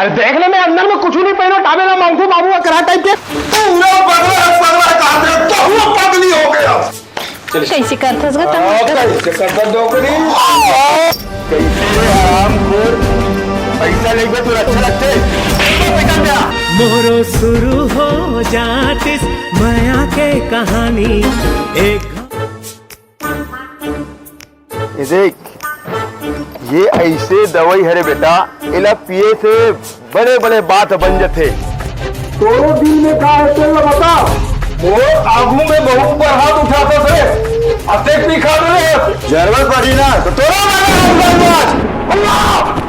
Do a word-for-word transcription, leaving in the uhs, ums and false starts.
अरे देख ले, मैं अंदर में कुछ नहीं पहनो, टावेल मांगू बाबू का करा टाइप के। पूरा पगला है, पगला है, कहा थे, तो हुआ पगली हो गया। कैसे करथस ग तब? कैसे करथस डोकरी? कैसे रे हरामखोर? पैसा लेके तो अच्छा लगते। पैसा क्या? मोरो शुरू हो जातिस मया के कहानी। एक ए देख, ये ऐसे दवाई हरे बेटा, एला पिए से बड़े-बड़े बात बन जथे। तोरो दिल में का है, तेल बता। मोर आगू में बहुत पर हाथ उठाता से, अतेक भी खा ले। जरूरत पड़ी ना, तो तोरा मारे हाथ उठाऊंगा आज। अल्लाह!